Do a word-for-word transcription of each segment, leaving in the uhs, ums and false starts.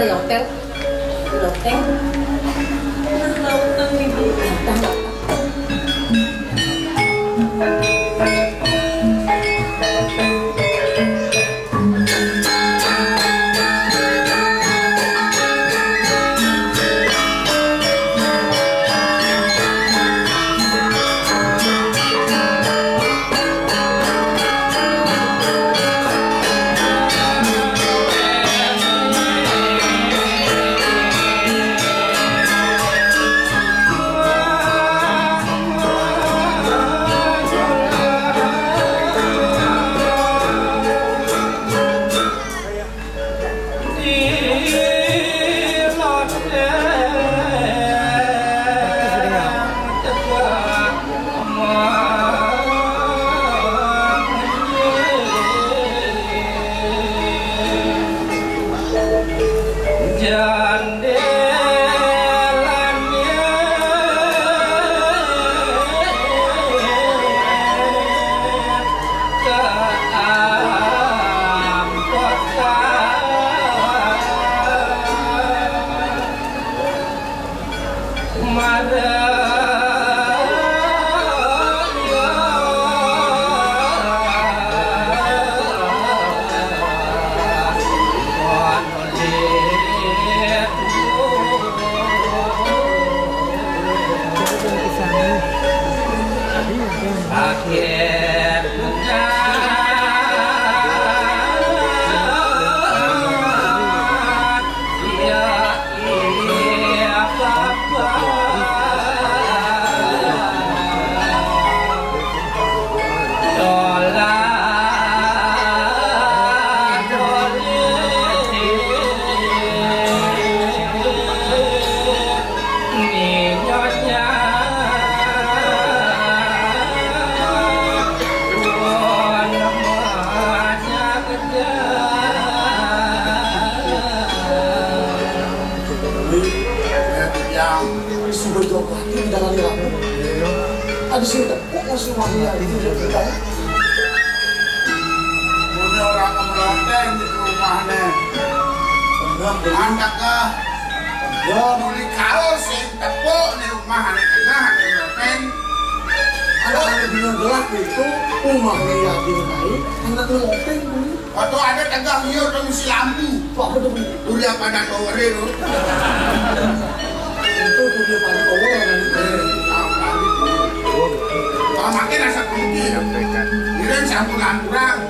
Hotel. Loteng. Nah, loteng, Bibi. Yang sudah jauh hati di dalam diramu. Ada sini tepuk masih wangi hati di kita. Punya orang kemeloten di rumahnya. Anaknya. Ya, beli kaos sih. Tepuk di rumah ane tengah ane loteng. Ada ane dina gelah itu rumah ane yakin kai, anak loteng beli. Waktu ada tegah liur tu mesti lampu. Tu apa tu beli? Duri apa dah kau ada tu? Itu duri apa dah kau ada? Eh, apa lagi tu? Kalau makin rasa kunci. Kira sampun lampu orang.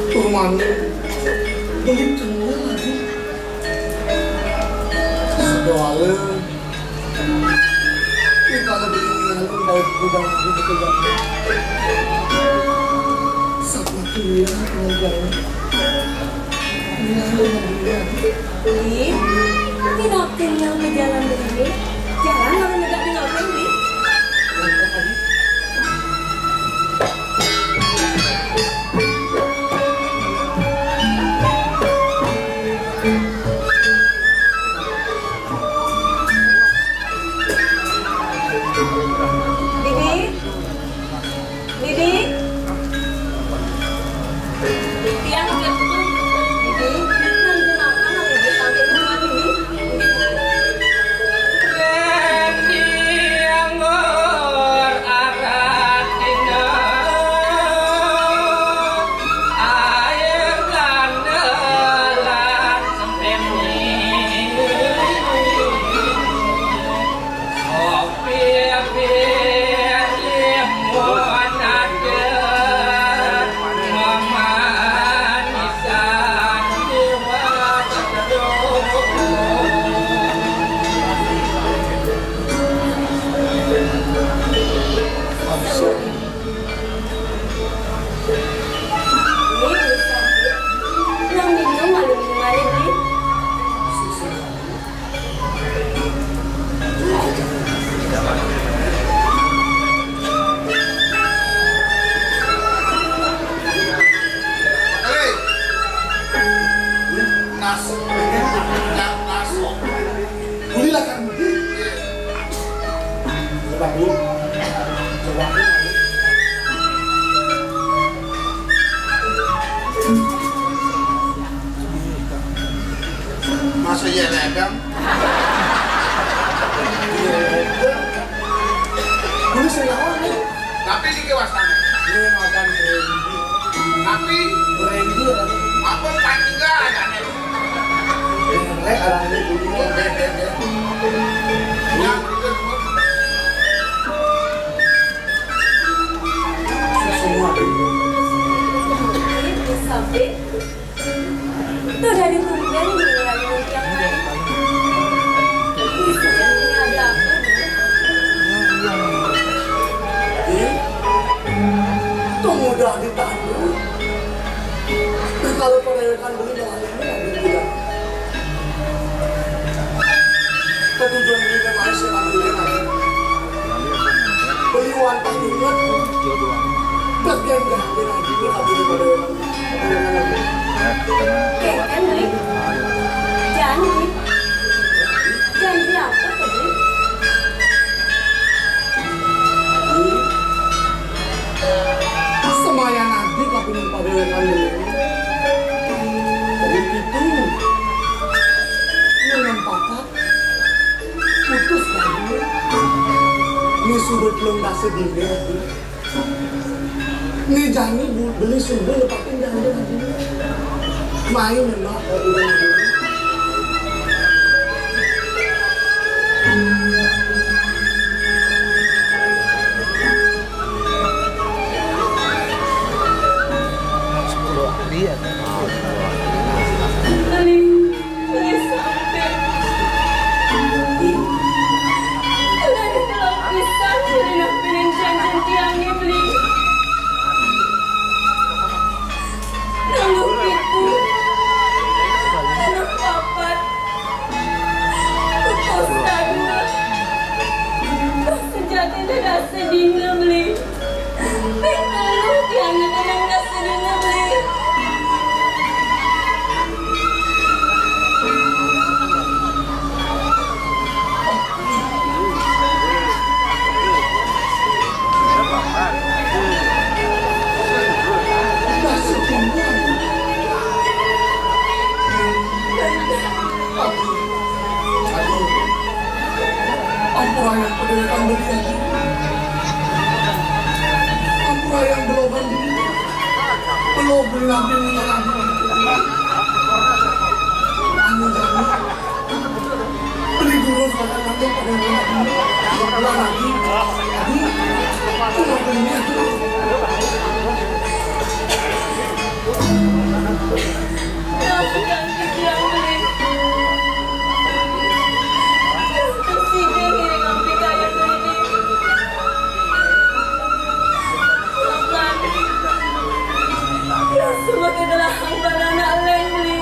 Tuh, mani. Ini kenyang lagi. Sedoale. Kita lebih mengalun dari gudang di gudang. Satu pilihan menjadi. Ih, tinokin yang ke jalan begini. Jalan kalau negak tinokin, Bi. Bibi, Bibi. Tiang udah tutup. Bibi, nanti makan lagi Bibi sampai rumah Bibi. Bibi. Ledang. Kudu sing naon, nih? Tapi iki wastane. Ini makan Randy. Tapi Randy ya. Apa pancing gak ada, nih? Rek, ada ini dulu. Yang itu semua. Semua. Itu dari tumben giliran yang lain. Ini sejatinya ada apa, Bu? Ih, itu mudah ditanduk. Kalau perewekan beli dengan ini, nggak bisa. Ketujuan beli kan masih ambil lagi. Beli wantah inget. Terus dia nggak ambil lagi, dia nggak beli perewekan. Keken, Bli. Janji. Janji apa tuh, Bli? Semaya nanti kapining padewekan dulu. Jadi itu. Dengan papat. Putus lagi. Ini sudah belum kasih diri. Ini jani bu, beli subuh lepatin jani lagi. Main nembak ke udah lagi. Sepuluh dia. Beli, beli sampai. Beli kalau bisa beli nampilin janjian tiangnya beli. Nunggu itu, anak papat, putus tadua. Sejati tidak sedihnya beli. Ping nunggu tiangnya tenang tak sedihnya beli. Ampura yang peduli kan beli aja. Ampura yang beloban dulu. Belum beli lagi, beli lagi. Anu jadi. Beli dulu, sekarang nanti pada yang lagi. Ulang lagi. Aduh. Udah belinya tuh. Maafkan pikiran beli. Tersidih ngiring ampikaya beli. Maafkan. Semua adalah hamba anak lain beli.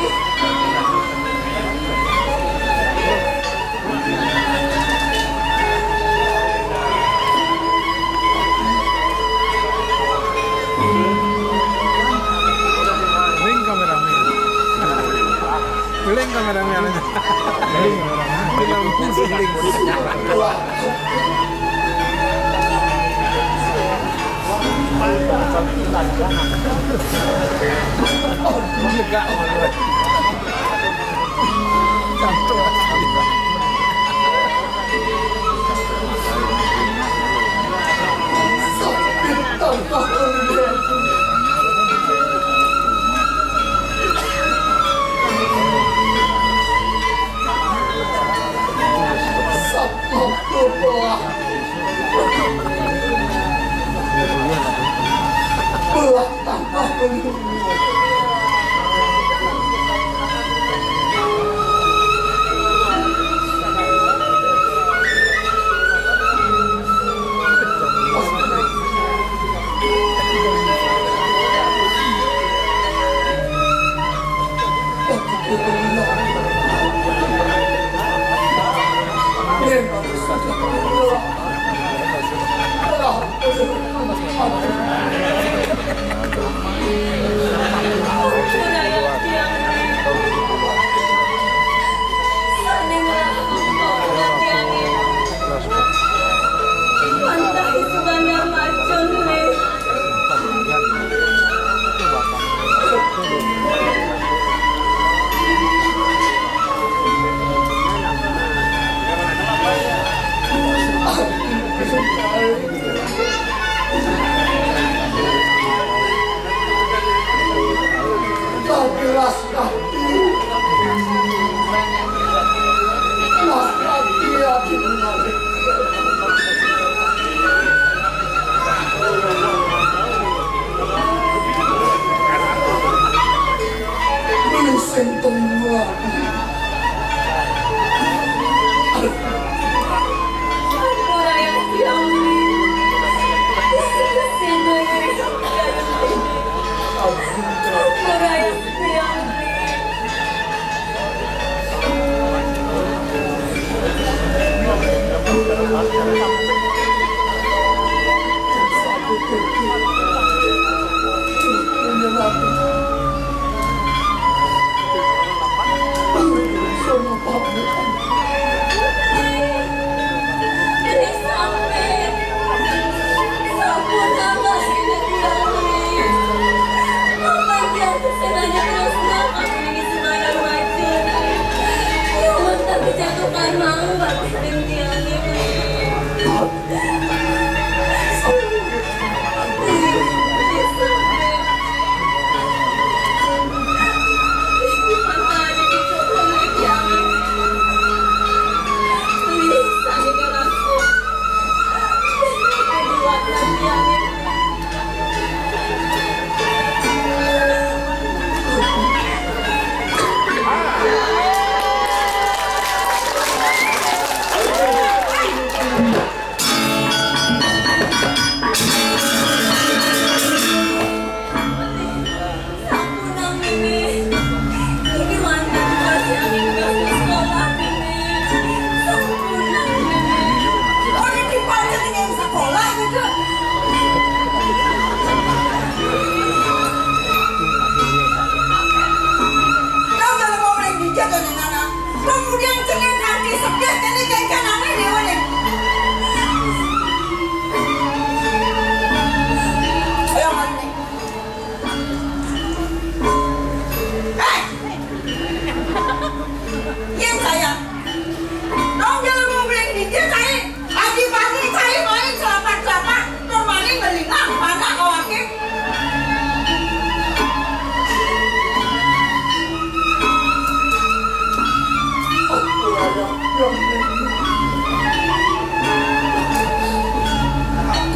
Link kameramen. Link kameramen. Link kameramen. Link. Lega. Belah tambah belah. Jatuhkan mau batin tiangnya. Sampunang, Mimi. Mimi wantah tugas yang tugas sekolah, Mimi. Sampunang, Mimi. Oh, ini pancen ning sekolah gitu. Kamu jangan mau main bijak kan, anak. Kemudian cenah hati sedih, jadi kayak aneh nih, Wan. Ayo, Wan. Eh! Yén cai. Dong jalan mau beli di dia cai. Adi pagi cai main selapat-selapat. Tur maning ngelingang, mana awake.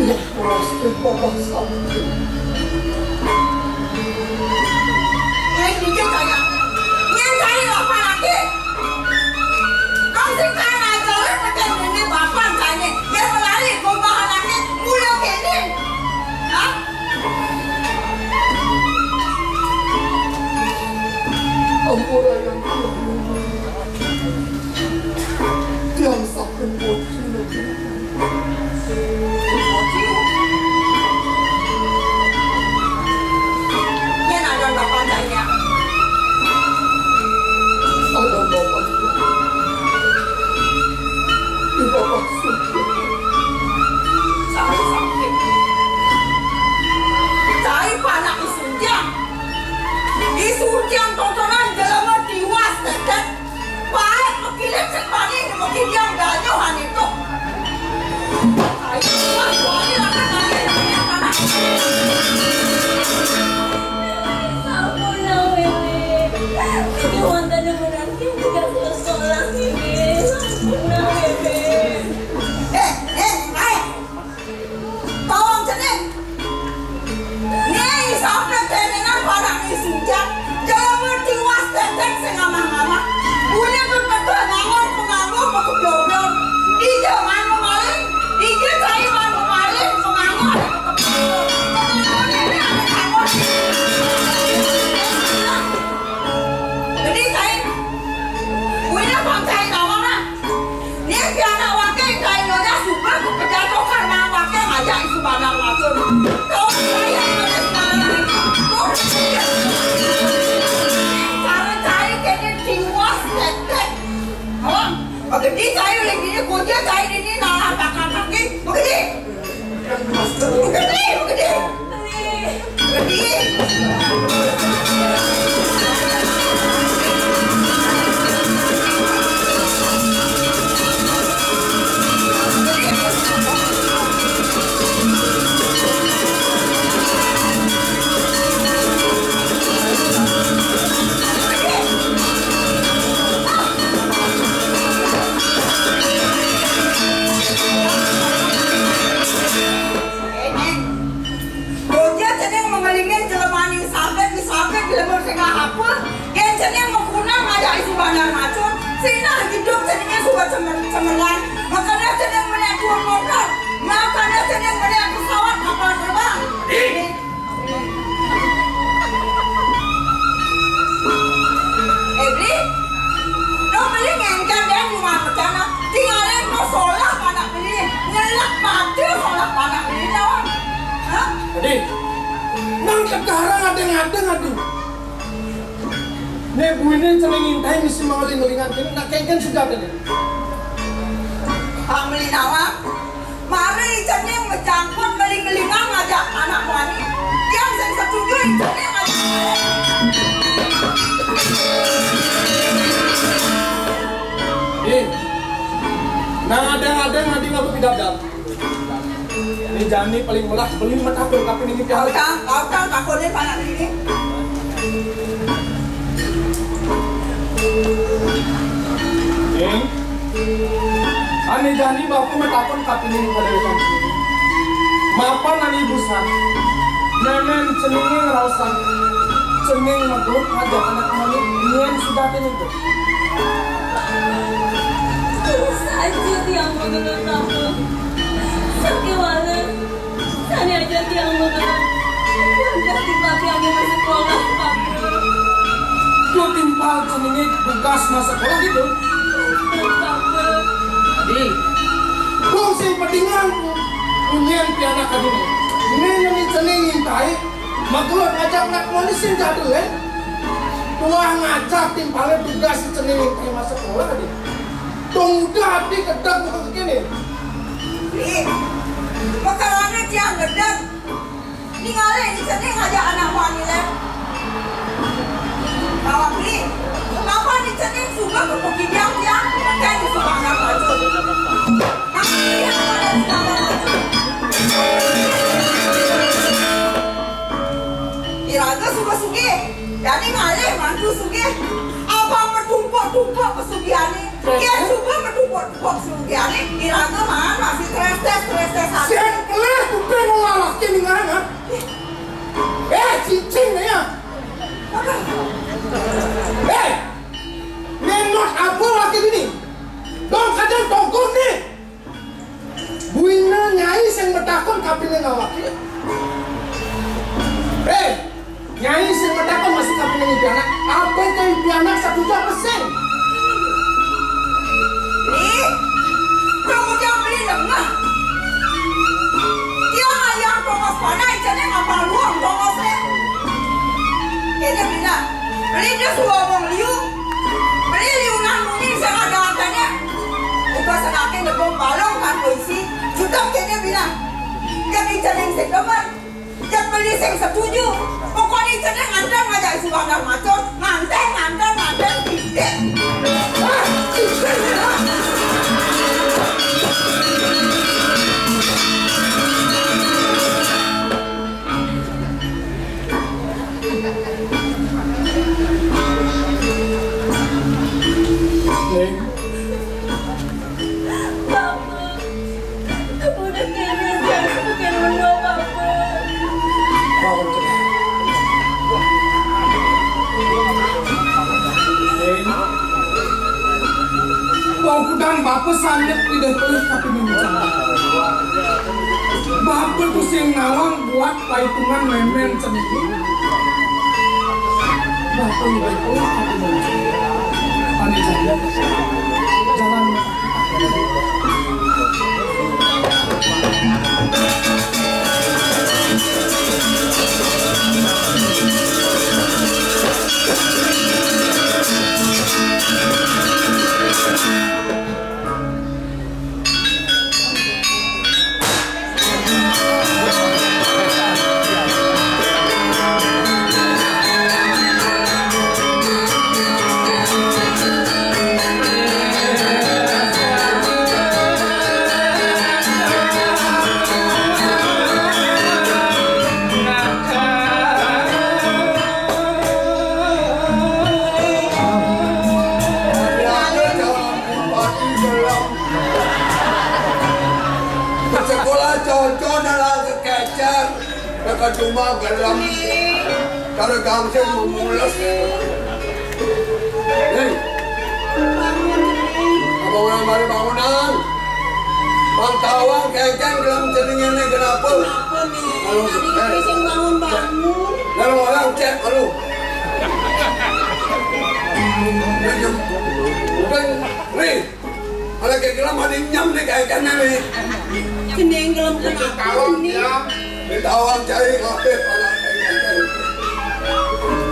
Iya. Pasti Bapak sakit. Ayo, dikit aja. Nyén cari apa lagi? Kau sing kaya aja, weh, pakai ini bapak tanya. Biar melari, gua bahan lagi. Mulai kayak ini. Hah? Ampura yang Tiang sakit bocil. Yén ada bapaknya. Ada bapaknya. Di bapak suci. Saya sakit. Saya panak isujan. Isujan tontonan jelema tiwas, tetet. Paek mekilit sing paning, mekidiang danyuh anituk. Ayo, wah, wani lakan lagi, lagi, anak. Sampun, Nang Wiwi. Ini wonten menanti tugas sekolah ini. Sampun, Nang Wiwi. Eh, eh, eh. Tolong cening. Nyai sampai tetenan pada ngisujak. Jangan tiwas tetek sing ngamah-ngamah. Punya tuh tetek ngangon penganggur, penganggur. Ija main pemaling, ija cai main pemaling, penganggur. Penganggur ini ada ngangon. Jadi cai, punya bangkai ngangon lah. Nih, si anak wake, kainonnya suka kepejato karena wake ngajak isu bandar macun. Kau saya pada sekarang itu. Cara cari kene tiwas, tetek. Bang, begitu saya lagi ini, kunci saya ini, nah, bakal kaki, begitu. Begitu, begitu. Bocah cenah mengelingin jelemaning sabet, di sabet jelema sing apa? Yén cenah mengkunang ngajak isu bandar macun, sinah hidup cenah suka cemer-, cemerlang. Makanya cenah menek dua motor, makanya cenah menek pesawat kapal terbang. Eh, Bli, no beli ngengkén deh rumah pecana. Tinggalin no solah panak beli, nyelak mati solah panak beli, no. Hah? Jadi, nang sekarang ada ngadeng, aduh. Né buiné cenah ngintai misi mangeling-ngelingan kéné, nak kéngkén sudah kéné. Amli nawang, mari cenah ngejangkut ngeling-ngelingan ngajak anak wani. Yang sing setuju cenah ngajak. Ih, nah, ada-ada ngadi waktu pidadab. Ini jani paling melah beli mah takon, tapi ini piala. Kang, kau Kang, takonin anak ini. Nih, ane jani bapak mah takon, tapi ini pada ikan. Mapan ane busan. Nemen ceningin rausan. Cening maglut ngajak anak mani. Nyen sudah itu. Terus aja tiang mengenal kamu. Sakit walau. Sani aja tiang mengenal. Yang pasti papi angin masuk sekolah, Papa. Lu timpal ceningin tugas masuk sekolah gitu. Papa. Di. Lu sing pedingan. Punyen pianak kadini. Ini yang ceningin tai. Maglut ngajak anak mani sing jadul, eh. Tuah ngajak timpalnya tugas ceningin tai masuk sekolah tadi. Tong udah abdi gedeg bukan begini. Ih, makalahnya tiang gedeg. Ningalé ni cening aja anak mani lé. Bawang ni, kenapa ni cening suka ke pekidiang tiang? Kan di suka anak baju. Tapi dia pada suka anak baju. Iraga suka sugih. Jadi ngalih mantu sugih. Apa metumpuk-tumpuk pesugihan ni? Yén suba metumpuk-tumpuk sugihané, iraga maan masih trestes-trestes aja. Sing pelih kuping wong lelaki ningalan, ha? Eh, cicing ya. Eh, nenot apa laki ini? Dong kadang togong nih. Buina nyai sing matakon kapining awake. Eh, nyai sing matakon masih kapining ibu anak. Apa itu ibu anak satu jam pesing? Ih, kamu jangan beli lengah. Dia ayam tongos panai, jadi ngapa luang tongosnya? Ini benar. Beli dia suruh ngomong liu. Beli liunan muni sing ada harganya. Uga sedake nyebung balong kan polisi. Cukup kene bilang. Jadi cening sing demen. Jadi beli sing setuju. Pokoknya cening nganten ngajak si Wandar Macur. Nganten, nganten, nganten. Titik. Ah, titik. Ning. Papa, udah kene jangan bukan menua, Papa. Papa, Ning. Wau kudang bapa sanget lidah pelih tapi mincang. Bapa tu sing nawang buat paitungan memen ceniki. Bapa lidah pelih tapi mincang. Pane jalan. Jalan. Sekolah cocok dalam kekecer, dekat rumah gelem, cara gangsing memules. Nih, apa orang balik bangunan? Bang Tawang kengkeng gelem jadi ngene kenapa? Kenapa nih? Lalu, Tadi eh. Bisa bangun-bangun. Lalu orang cek lalu. Udah, nih. Ada kayak gelem ada nyam nih kayak kene nih. Keneng gelem kenapa nih? Ditawang cai ngapit anak kayak kene.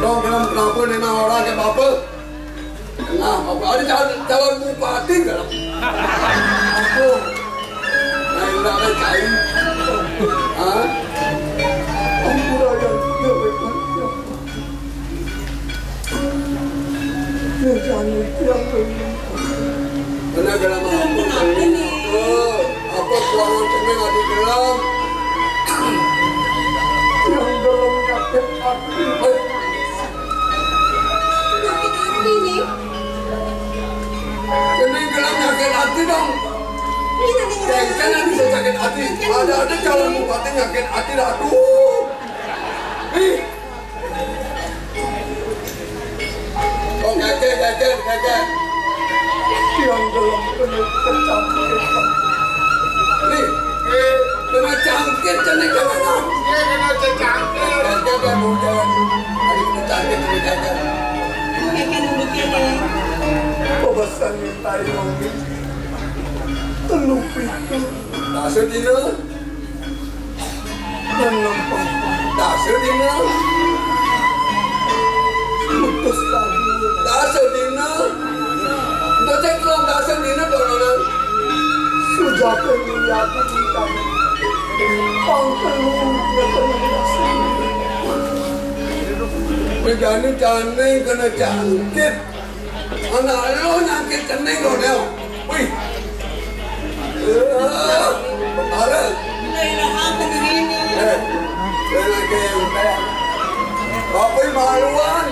Dong gelem kenapa nih nang orang kayak bapak? Nah, apa ada calon, calon bupati gelem? Aku. Nah, ini ada cai. Hah? Ampun aja. Ya, baik, baik, ya. Ya, jangan, ya, baik. Kena gelem apa, Cening? Apa? Apa kuangan Cening adi gelem? Yang gelem nyakit ati. Eh, Cening gelem nyakit ati dong. Kengken bisa sakit ati. Ada-ada calon bupati nyakit ati dah. Aduh. Ih. Oh, kengken, kengken, kengken. Yang gelem kena kecangkir. Nih, eh, kena cangkir, Cening, kena cangkir. Iya, kena cangkir. Kengken, kengken, kena cangkir, Cening, kengken. Kengken dulu, kengken. Pesan minta ilmu. Telu pitu. Dasar dina. Nang nampak dasar dina. Putus tadi. Dasar dina. Ndocek long dasar dina dolanan. Sujata niyati kita. Pangkelu nyetenang dasar. Megani jane kena jangkit. Anak lu nyangkit Cening lo, Nel. Wih. Eh, betul. Lailah aku begini. Eh, lagi yang kayak. Bapak maluan.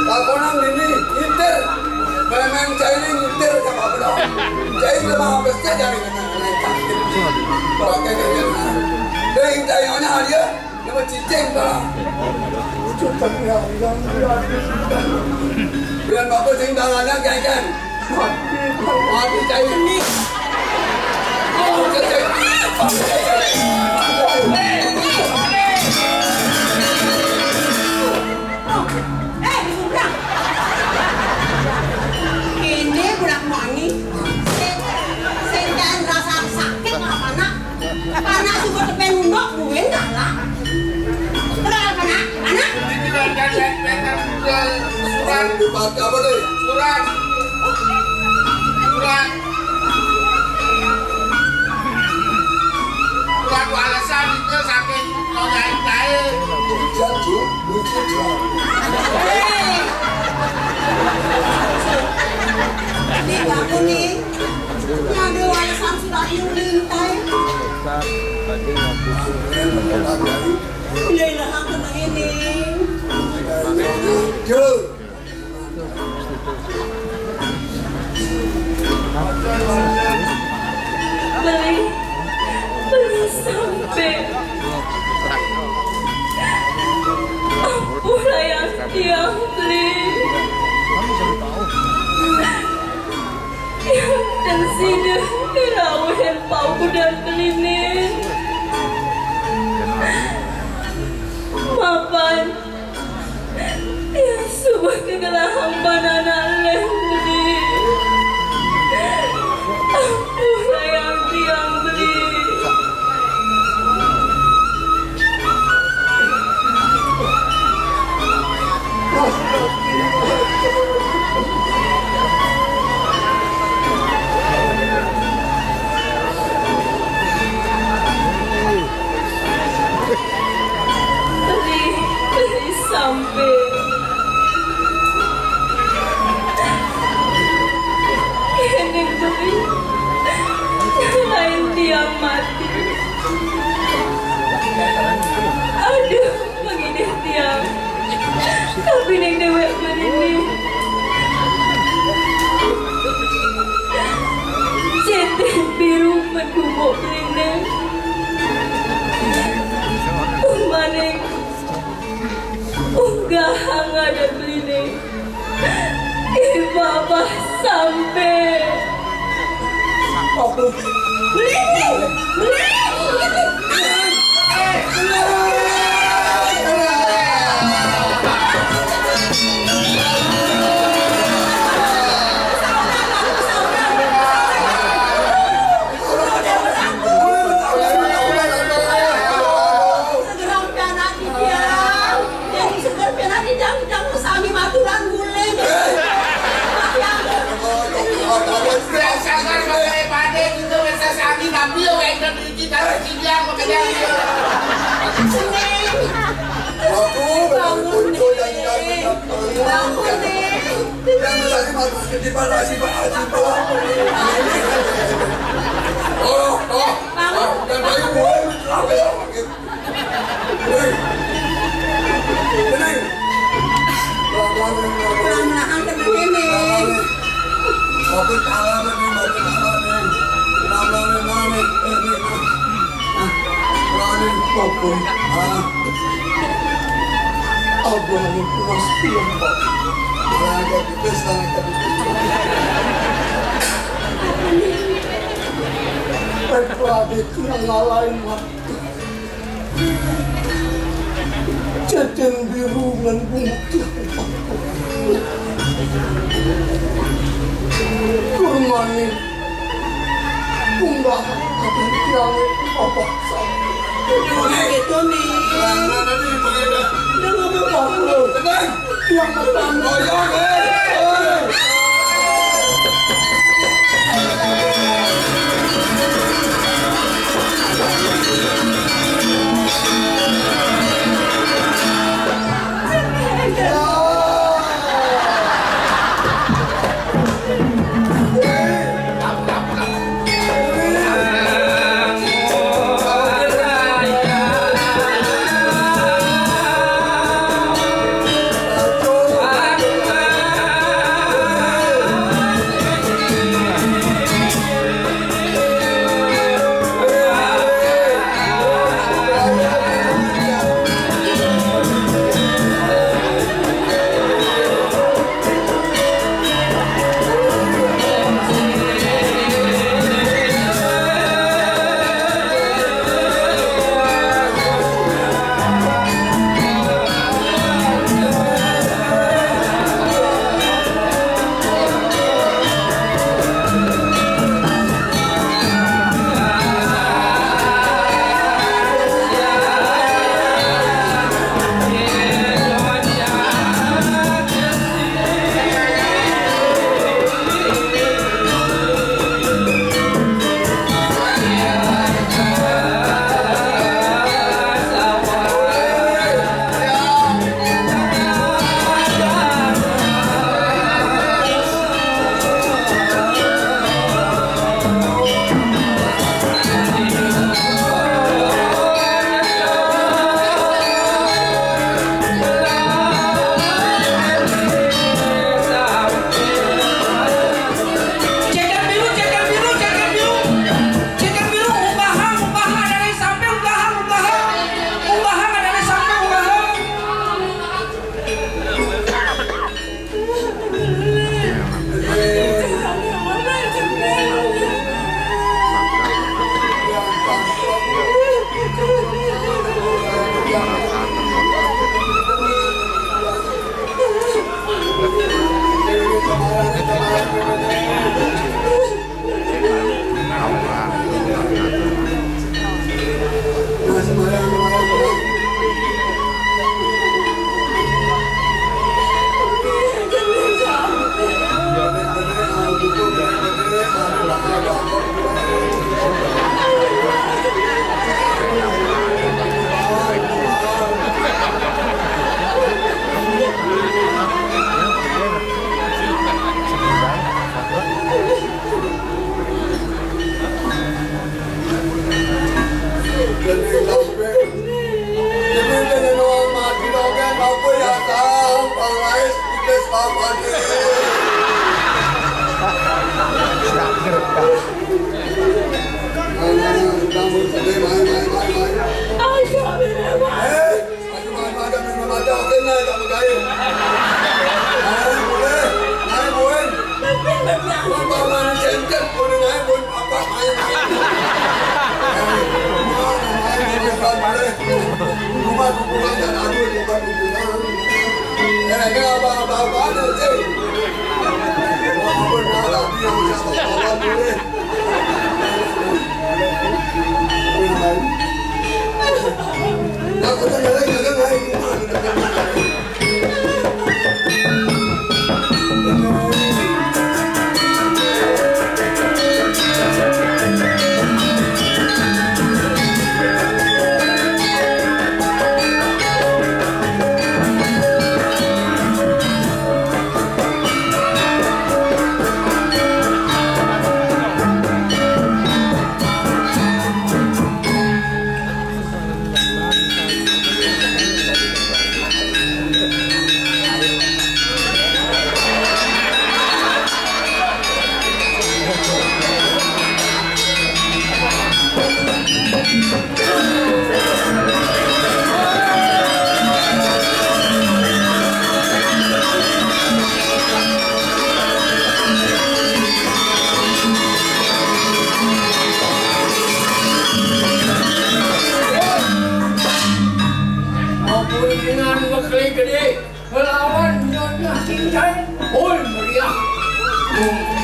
Takonan ini nyitir. Memang cai ini nyitir sama apa dong? Cai lemah besar dari kena naik kaki. Pakai kaki. Deh, cai hanya dia. Nama cicing, Pak? Biar Bapak sing tangannya, Kang. Mati, Kang. Mati, Kang. Ini. Oh, cicing. Eh, sudah. Ini budak wangi. Sen-, sen rasa sakit apa, Nak? Panak suka tepen undok, buin kalah. Kenapa, Nak? Anak? Ini kan surat. Surat. Surat. Surat alasan itu saking nonyain kae. Jatuh, lucu, jatuh. Hei. Ini aku nih. Ada warisan sudah diulintai. Bila ilaha kena ini. Beli, beli sampai. Ampun, ayah, tiang, beli. Yang tersida kerauh dan pau kuda kelinin. Mapan, yang subuh kegelahang banana leh beli. Ampun, ayang tiang beli. Beri, beri sampai. Ini beri. Lain tiang mati. Aduh, mangidih tiang. Tapi ning dewek mani. Ceting biru mendumuk ning. Umaning unggahang ada belining. Ih, babah sampai. Belining, belining. Segera pianak di tiang. Jadi seger pianak di tiang, di tiang sami maturan guling. Biasa kan pakai pade gitu, biasa sami, tapi ya, kayak gitu, kita sini yang pakai dia. Aku bangun nih. Bangun nih. Yang tadi masuk di mana sih, Pak Haji, Pak? Aku kalah nih, aku kalah nih. Kalah nih, kalah nih. Eh, nih, nah. Nah, kalah nih, pokok. Ah. Aku nih, puas, puas, Pak. Nah, kayak gitu, sekarang kayak gitu. Aku habis ngalahin, Pak. Cacing biru ngan bungut. Kurmani. Kumbah. Abang tiang. Apa? Gitu nih. Udah ngomong apa? Tenang. Yang pertama. Goyang, hei. Hei. Jaket biru, jaket biru, jaket biru. Jaket biru, umbahan, umbahan, ada di samping, umbahan, umbahan. Umbahan, ada di samping, umbahan.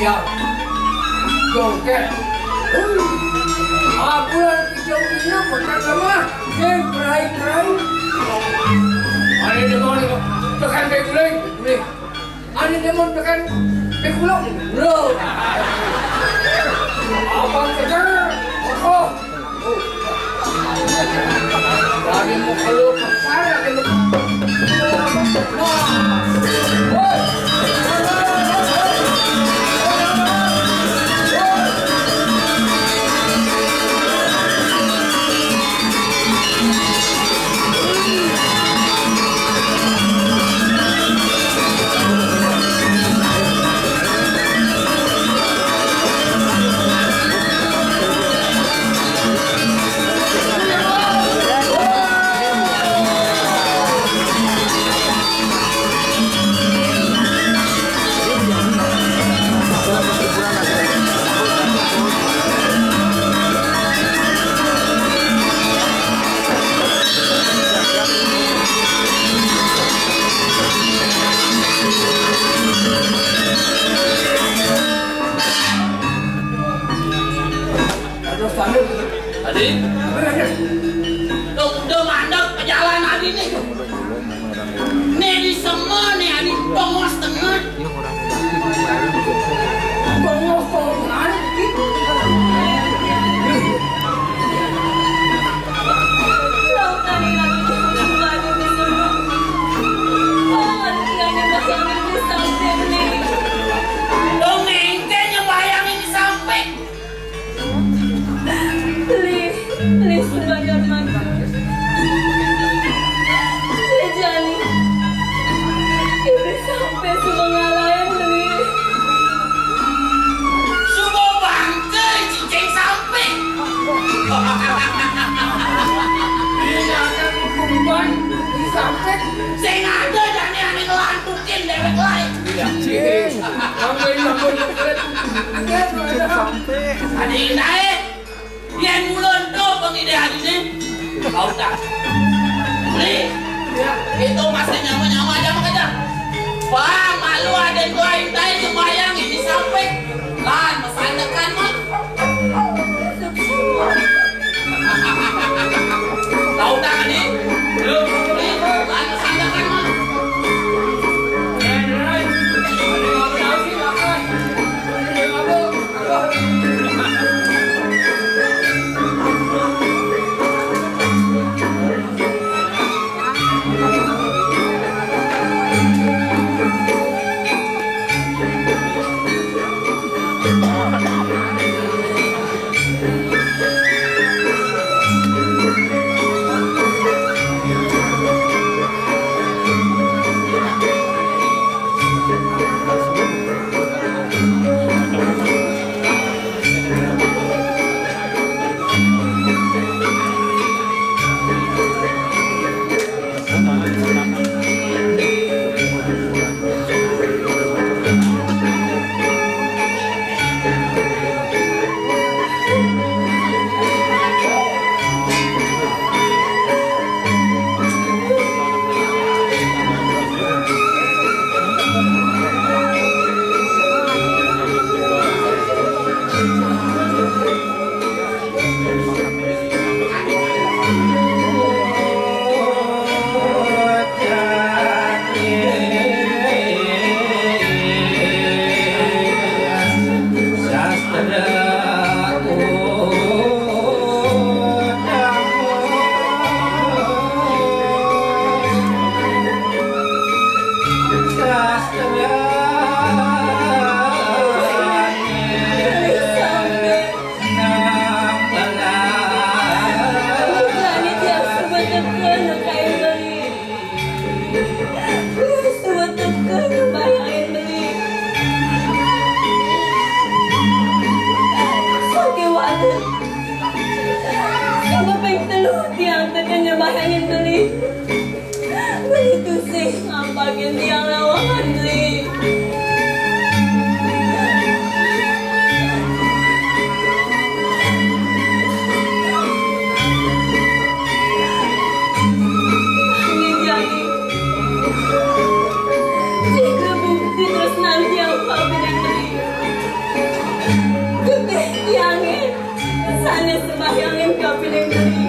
Ya. Jongket. Huh. Abulan kijang dina, makan lemah. Ning, kerai-kerai. Ane demen tekan beguling, beguling. Ane demen tekan bekulung, bekulung. Abang kejar, kokoh. Terus, Pak. Tadi? Apa lagi? Tuh, udah mandek pejalan tadi nih. Nih, di semua nih, adi bongos tengah. Bongos, bongos, adi. Lautan ini lagi cukup banyak di sana. Tolong, kiranya Mbah Yang ini sampai nih. Dong, ente nyembahyang ini sampai. Beli, beli sembahyang mati. Beli jani. Beli sampai semengalayan beli. Subuh bangke cicing sampai. Ini ada kumban sampai. Sing ada jani ane ngelantukin dewek lain. Iya. Cing. Sampai, sampai. Ada indah, eh. Yen ulun tuh pengide adine, kau tak. Beli. Itu masih nyama-nyama aja mah aja. Bang, malu ada dua intai sembayang ini sampai. Lan, mesandekan mah. Kau tak nih. Lu, beli. Lan, mesandekan mah. Suwetep kene bayangin beli. Sakiwala. Sing kaping telu tiang teken nyembahyangin beli. Beli tusing ngampakin tiang lawangan beli. Ini jani. Sing krebuk di tresnan tiang pabrik beli. Sembahyangin kapining gering.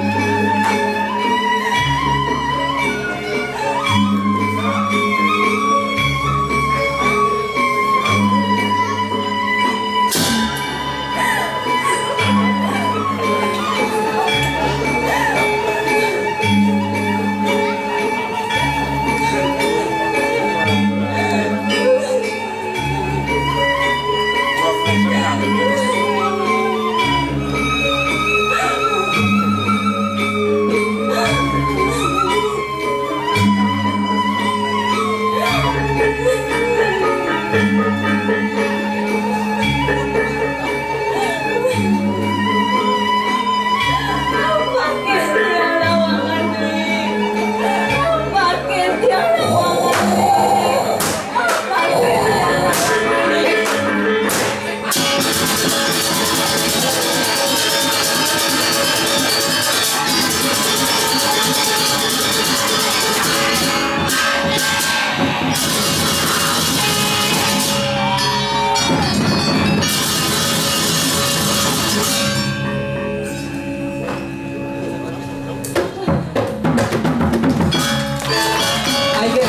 Ayo,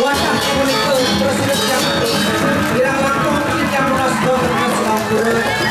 wadah punika prasida jam, kirang langkung jam rolas dua belas sampun.